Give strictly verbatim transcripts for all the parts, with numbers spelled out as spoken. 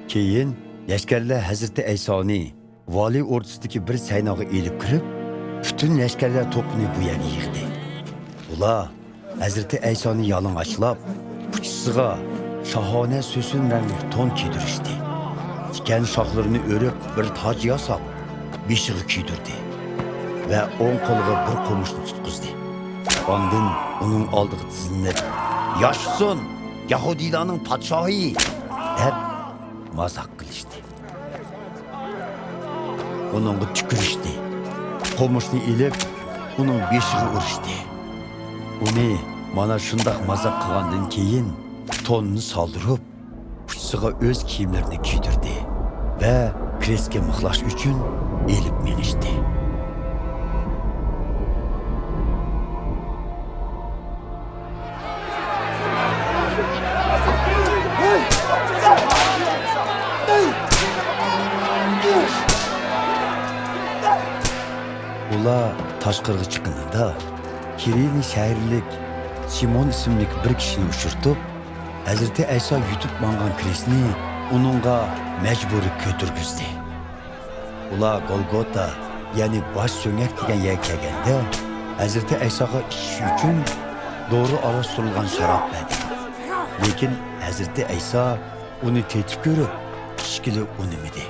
كېيىن لەشكەرلەر ھەزرىتى ئەيسانى ۋالىي ئوردىسىدىكى بىر سەيناغا ئېلىپ كىرىپ، پۈتۈن لەشكەرلەر توپىنى بۇ يەرگە يىغدى. ئۇلار ھەزرىتى ئەيسانى يالىڭاچلاپ، ئۇچىسىغا شاھانە سۆسۈن رەڭلىك تون كىيدۈرۈشتى. تىكەن شاخلىرىنى ئۆرۈپ، بىر تاج ياساپ، بېشىغا كىيدۈردى ۋە ئوڭ قولىغا بىر قومۇچنى تۇتقۇزدى. ئاندىن ئۇنىڭ ئالدىغا تىزلىنىپ، «ياشىسۇن، يەھۇدىيلارنىڭ پادىشاھى!» دەپ مازاق قىلىشتى. ئۇنىڭغا تۈكۈرۈشتى. قومۇچنى ئېلىپ، ئۇنىڭ بېشىغا ئۇرۇشتى. ئۇنى مانا شۇنداق مازاق قىلغاندىن كېيىن، توننى سالدۇرۇپ، ئۇچىسىغا ئۆز كىيىملىرىنى كىيدۈردى ۋە كرېستكە مىخلاش ئۈچۈن ئېلىپ مېڭىشتى. ئۇلار تاشقىرىغا چىققىنىدا، كىرېنې شەھىرلىك سىمون ئىسىملىك بىر كىشىنى ئۇچرىتىپ، ھەزرىتى ئەيسا يۈتۈپ ماڭغان كرېستنى ئۇنىڭغا مەجبۇرىي كۆتۈرگۈزدى. ئۇلار گولگوتا، يەنى باش سۆڭەك دېگەن يەرگە كەلگەندە، ھەزرىتى ئەيساغا ئىچىش ئۈچۈن دورا ئارىلاشتۇرۇلغان شاراب بەردى. لېكىن ھەزرىتى ئەيسا ئۇنى تېتىپ كۆرۈپ، ئىچكىلى ئۇنىمىدى.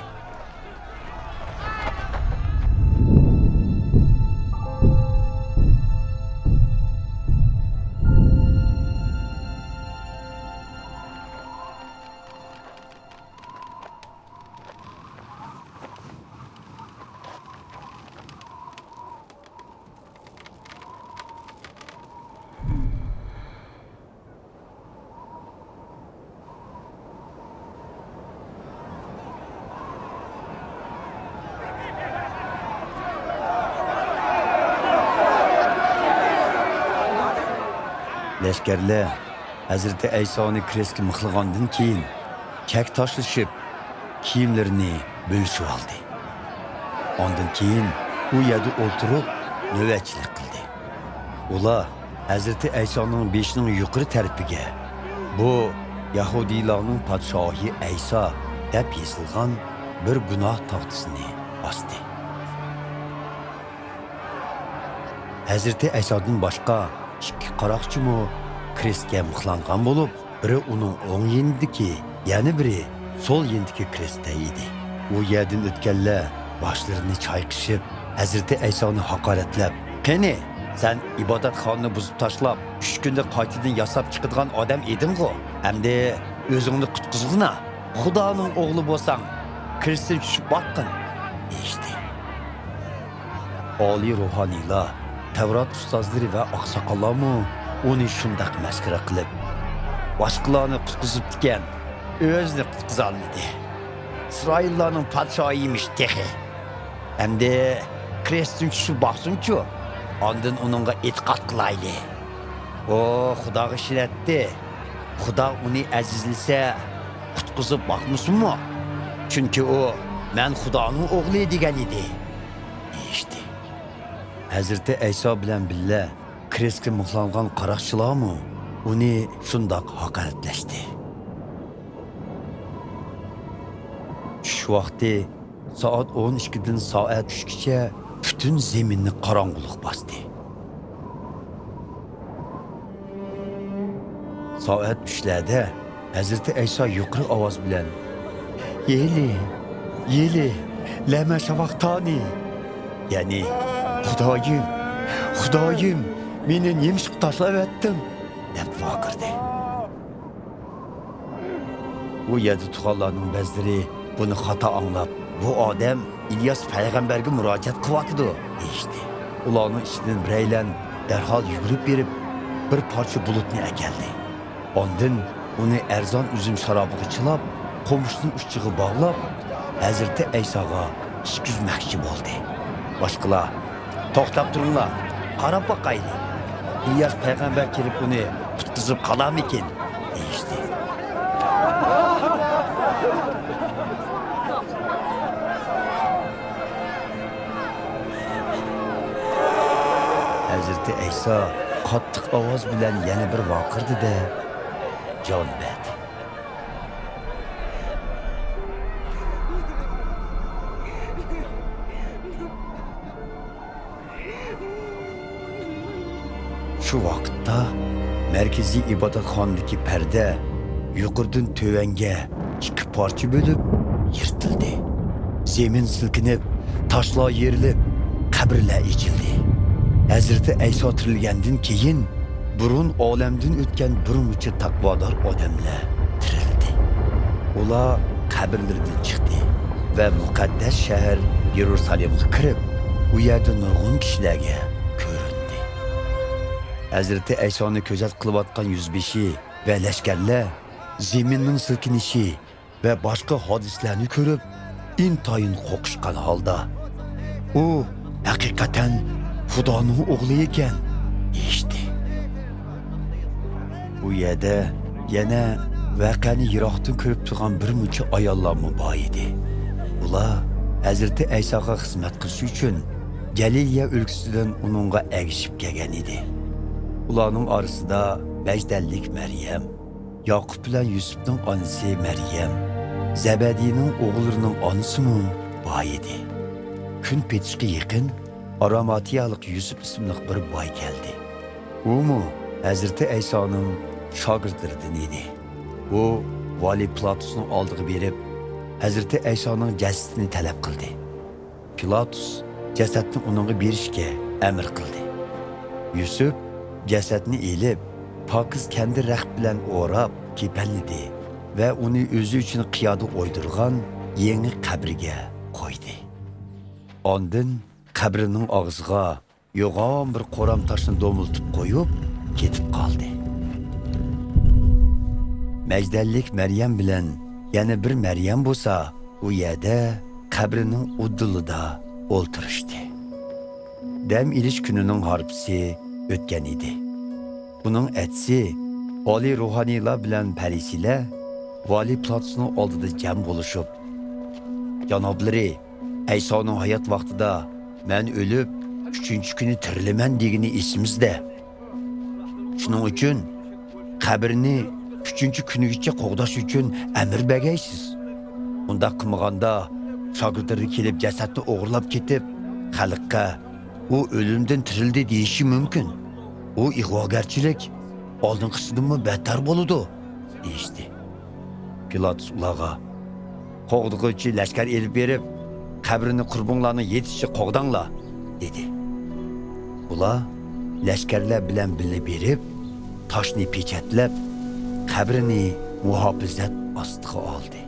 لەشكەرلەر ھەزرىتى ئەيسانى كرېستكە مىخلىغاندىن كېيىن، چەك تاشلىشىپ، كىيىملىرىنى بۆلۈشۈۋالدى. ئاندىن كېيىن ئۇ يەردە ئولتۇرۇپ، نۆۋەتچىلىك قىلدى. ئۇلار ھەزرىتى ئەيسانىڭ بېشىنىڭ يۇقىرى تەرىپىگە، «بۇ يەھۇدىيلارنىڭ پادىشاھى ئەيسا» دەپ يېزىلغان بىر گۇناھ تاختىسىنى ئاستى. ھەزرىتى ئەيسادىن باشقا ئىككى قاراقچىمۇ كرېستكە مىخلانغان بولۇپ، بىرى ئۇنىڭ ئوڭ يېنىدىكى، يەنە بىرى سول يېنىدىكى كرېستتە ئىدى. ئۇ يەردىن ئۆتكەنلەر باشلىرىنى چايقىشىپ، ھەزرىتى ئەيسانى ھاقارەتلەپ، «قېنى، سەن ئىبادەتخانىنى بۇزۇپ تاشلاپ، ئۈچ كۈندە قايتىدىن ياساپ چىقىدىغان ئادەم ئىدىڭغۇ؟ ئەمدى ئۆزۈڭنى قۇتقۇزغىنا! خۇدانىڭ ئوغلى بولساڭ، كرېستتىن چۈشۈپ باققىن!» دېيىشتى. ئالىي روھانىيلار، تەۋرات ئۇستازلىرى ۋە ئاقساقاللارمۇ ئۇنى شۇنداق مەسخىرە قىلىپ، باشقىلارنى قۇتقۇزۇپتىكەن، ئۆزىنى قۇتقۇزالمىدى. «ئىسرائىللارنىڭ پادىشاھى ئىمىش تېخى. ئەمدى كرېستتىن چۈشۈپ باقسۇنچۇ، ئاندىن ئۇنىڭغا ئېتىقاد قىلايلى. ئۇ خۇداغا ئىشىنەتتى. خۇدا ئۇنى ئەزىزلىسە، قۇتقۇزۇپ باقمىسۇنمۇ؟ چۈنكى ئۇ، مەن خۇدانىڭ ئوغلى دېگەن ئىدى» دېيىشتى. ھەزرىتى ئەيسا بىلەن بىللە كرېستكە مىخلانغان قاراقچىلارمۇ ئۇنى شۇنداق ھاقارەتلەشتى. چۈش ۋاقتى سائەت ئون ئىككىدىن سائەت ئۈچكىچە پۈتۈن زېمىننى قاراڭغۇلۇق باستى. سائەت ئۈچلەردە ھەزرىتى ئەيسا يۇقىرى ئاۋاز بىلەن، «يېلى، يېلى، لەمە شاۋاقتانى؟» يەنى، «خۇدايىم، خۇدايىم، مېنى نېمىشقا تاشلاۋەتتىڭ؟» دەپ ۋارقىرىدى. ئۇ يەردە تۇرغانلارنىڭ بەزىلىرى بۇنى خاتا ئاڭلاپ، «بۇ ئادەم ئىلياس پەيغەمبەرگە مۇراجىئەت قىلىۋاتىدۇ» دېيىشتى. ئۇلارنىڭ ئىچىدىن بىرەيلەن دەرھال يۈگۈرۈپ بېرىپ، بىر پارچە بۇلۇتنى ئەكەلدى. ئاندىن ئۇنى ئەرزان ئۈزۈم شارابىغا چىلاپ، قومۇشنىڭ ئۇچىغا باغلاپ، ھەزرىتى ئەيساغا ئىچكۈزمەكچى بولدى. باشقىلار، «توختاپ تۇرۇڭلار، قاراپ باقايلى. ئىلياس پەيغەمبەر كېلىپ ئۇنى قۇتقۇزۇپ قالارمىكىن؟» دېيىشتى. ھەزرىتى ئەيسا قاتتىق ئاۋاز بىلەن يەنە بىر ۋارقىرىدى-دە، جان بەردى. شۇ ۋاقىتتا مەركىزىي ئىبادەتخانىدىكى پەردە يۇقىرىدىن تۆۋەنگە ئىككى پارچە بۆلۈپ يىرتىلدى. زېمىن سىلكىنىپ، تاشلار يېرىلىپ، قەبرىلەر ئېچىلدى. ھەزرىتى ئەيسا تىرىلگەندىن كېيىن، بۇرۇن ئالەمدىن ئۆتكەن بىر مۇنچە تەقۋادار ئادەملەر تىرىلدى. ئۇلار قەبرىلىرىدىن چىقتى ۋە مۇقەددەس شەھەر يېرۇسالېمغا كىرىپ، ئۇ يەردە نۇرغۇن كىشىلەرگە كۆرۈندى. ھەزرىتى ئەيسانى كۆزەت قىلىۋاتقان يۈزبېشى ۋە لەشكەرلەر زېمىننىڭ سىلكىنىشى ۋە باشقا ھادىسىلەرنى كۆرۈپ، ئىنتايىن قورقۇشقان ھالدا، «ئۇ ھەقىقەتەن خۇدانىڭ ئوغلى ئىكەن» دېيىشتى. ئۇ يەردە يەنە ۋەقەنى يىراقتىن كۆرۈپ تۇرغان بىر مۇنچە ئاياللارمۇ بار ئىدى. ئۇلار ھەزرىتى ئەيساغا خىزمەت قىلىش ئۈچۈن گەلىلىيە ئۆلكىسىدىن ئۇنىڭغا ئەگىشىپ كەلگەن ئىدى. ئۇلارنىڭ ئارىسىدا مەجدەللىك مەريەم، ياقۇپ بىلەن يۈسۈپنىڭ ئانىسى مەريەم، زەبەدىينىڭ ئوغۇللىرىنىڭ ئانىسىمۇ بار ئىدى. كۈن پېتىشقا يېقىن ئاراماتىيالىق يۈسۈپ ئىسىملىق بىر باي كەلدى. ئۇمۇ ھەزرىتى ئەيسانىڭ شاگىرتلىرىدىن ئىدى. ئۇ ۋالىي پىلاتۇسنىڭ ئالدىغا بېرىپ، ھەزرىتى ئەيسانىڭ جەسىتىنى تەلەپ قىلدى. پىلاتۇس جەسەتنى ئۇنىڭغا بېرىشكە ئەمر قىلدى. يۈسۈپ جەسەتنى ئېلىپ، پاكىز كەندىر رەخت بىلەن ئوراپ، كېپەنلىدى ۋە ئۇنى ئۆزى ئۈچۈن قىيادا ئويدۇرغان يېڭى قەبرىگە قويدى. ئاندىن قەبرىنىڭ ئاغزىغا يوغان بىر قورام تاشنى دومىلىتىپ قويۇپ، كېتىپ قالدى. مەجدەللىك مەريەم بىلەن يەنە بىر مەريەم بولسا، ئۇ يەردە قەبرىنىڭ ئۇدۇلىدا ئولتۇرۇشتى. دەم ئېلىش كۈنىنىڭ ھارپىسى ئۆتكەن ئىدى. بۇنىڭ ئەتىسى ئالىي روھانىيلار بىلەن پەرىسىيلەر ۋالىي پىلاتۇسنىڭ ئالدىدا جەم بولۇشۇپ، جانابلىرى، ئەيسانىڭ ھايات ۋاقتىدا، «مەن ئۆلۈپ، ئۈچىنچى كۈنى تىرىلىمەن» دېگىنى ئېسىمىزدە. شۇنىڭ ئۈچۈن قەبرىنى ئۈچىنچى كۈنىگىچە قوغداش ئۈچۈن ئەمىر بەرگەيسىز. ئۇنداق قىلمىغاندا، شاگىرتلىرى كېلىپ جەسەتنى ئوغرىلاپ كېتىپ، خەلققە «ئۇ ئۆلۈمدىن تىرىلدى» دېيىشى مۇمكىن. ئۇ ئىغۋاگەرچىلىك ئالدىنقىسىدىنمۇ بەتتەر بولىدۇ، دېيىشتى. پىلاتۇس ئۇلارغا، «قوغدىغۇچى لەشكەر ئېلىپ بېرىپ، قەبرىنى قۇربانلارنىڭ يېتىشىچە قوغداڭلار» دېدى. ئۇلار لەشكەرلەر بىلەن بىللە بېرىپ، تاشنى پېچەتلەپ، قەبرىنى مۇھاپىزەت ئاستىغا ئالدى.